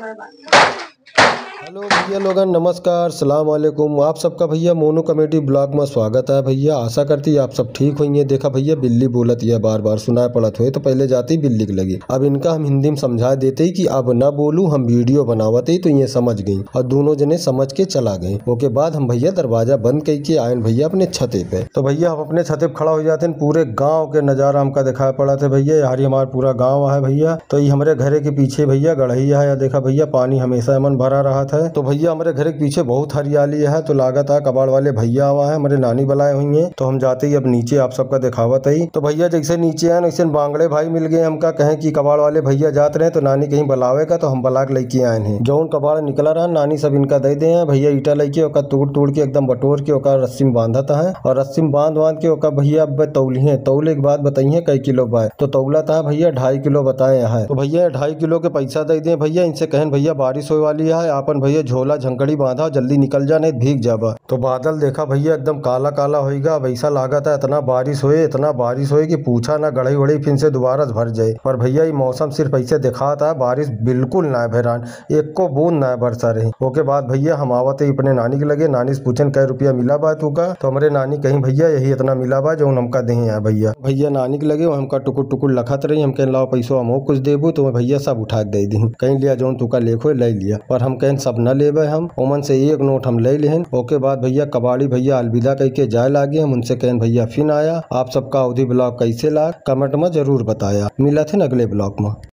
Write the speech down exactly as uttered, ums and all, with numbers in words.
हेलो भैया लोगन, नमस्कार, सलाम वालेकुम। आप सबका भैया मोनू कॉमेडी ब्लॉग में स्वागत है। भैया, आशा करती आप सब ठीक होइहैं। देखा भैया, बिल्ली बोलत है बार बार, सुनाई पड़त होए तो पहले जाती बिल्ली के लगे। अब इनका हम हिंदी में समझा देते ही कि अब ना बोलू, हम वीडियो बनावत ही, तो ये समझ गई और दोनों जने समझ के चला गए। ओके बाद हम भैया दरवाजा बंद कई के आयन भैया अपने छते पे। तो भैया हम अपने छते पे खड़ा हो जाते हैं, पूरे गाँव के नजारा हमका दिखाई पड़त है भैया। यार, ये हमारा पूरा गाँव है भैया। तो ये हमरे घरे के पीछे भैया गढ़ैया है, या देखा भैया, पानी हमेशा एमन भरा रहत है। तो भैया, हमरे घरे के पीछे बहुत हरियाली है। तो लागत है कबाड़ वाले भैया आवा है, हमरे नानी बुलाए हुई हैं। तो हम जाते ही अब नीचे आप सबका दिखावत ही। तो भैया, जैसे नीचे आए, वैसे बांगड़े भाई मिल गए हमका, कहें कि कबाड़ वाले भैया जात रहे, तो नानी कहीं बुलावे का, तो हम बुला के लेके आए हैं। जौन कबाड़ निकला रहा, नानी सब इनका दे दे हैं। भैया ईटा लेके ओका तोड़ तोड़ के एकदम बटोर के ओका रस्सी में बांधत है और रस्सी में बांध बांध के ओका भैया अब तौली है। तौले के बाद बताइए कै किलो बाय, तो तौला था भैया ढाई किलो बताए हैं। तो भैया ढाई किलो के पैसा दे दे भैया, इनसे कहन भैया बारिश होए वाली है, आपन भैया झोला झंकड़ी बांधा, जल्दी निकल जा नहीं भीग जाबा। तो बादल देखा भैया एकदम काला काला होइगा। अब ऐसा लागत है इतना बारिश होए, इतना बारिश होए कि पूछा ना, गढ़ई वढ़ई फिर से दोबारा से भर जाए। पर भैया ये मौसम सिर्फ ऐसे दिखाता है, बारिश बिल्कुल ना है भैरान, एको बूंद ना बरसा रही। ओके बाद भैया हम आवत ही अपने नानी के लगे, नानी से पूछन कै रुपया मिला बा तू का, तो हमरे नानी कहीं भैया यही इतना मिला बा जौन हमका देहे हैं भैया। भैया नानी के लगे वो हमका टुकुर टुकुर लखत रही, हम कहें लाओ पैसो हमहू कुछ देबू, तो भैया सब उठा के दे दी। कहीं लिया जौन तू का लेखो ले लिया, पर हम कहें सब न लेबे हम, ओमन से एक नोट हम ले लेहन। ओके बाद भैया कबाड़ी भैया अलविदा कह के जाए लागे, हम उनसे कहें भैया फिन आया, आप सबका अवधी ब्लॉग कैसे लाग कमेंट में जरूर बताया। मिलत है अगले ब्लॉग में।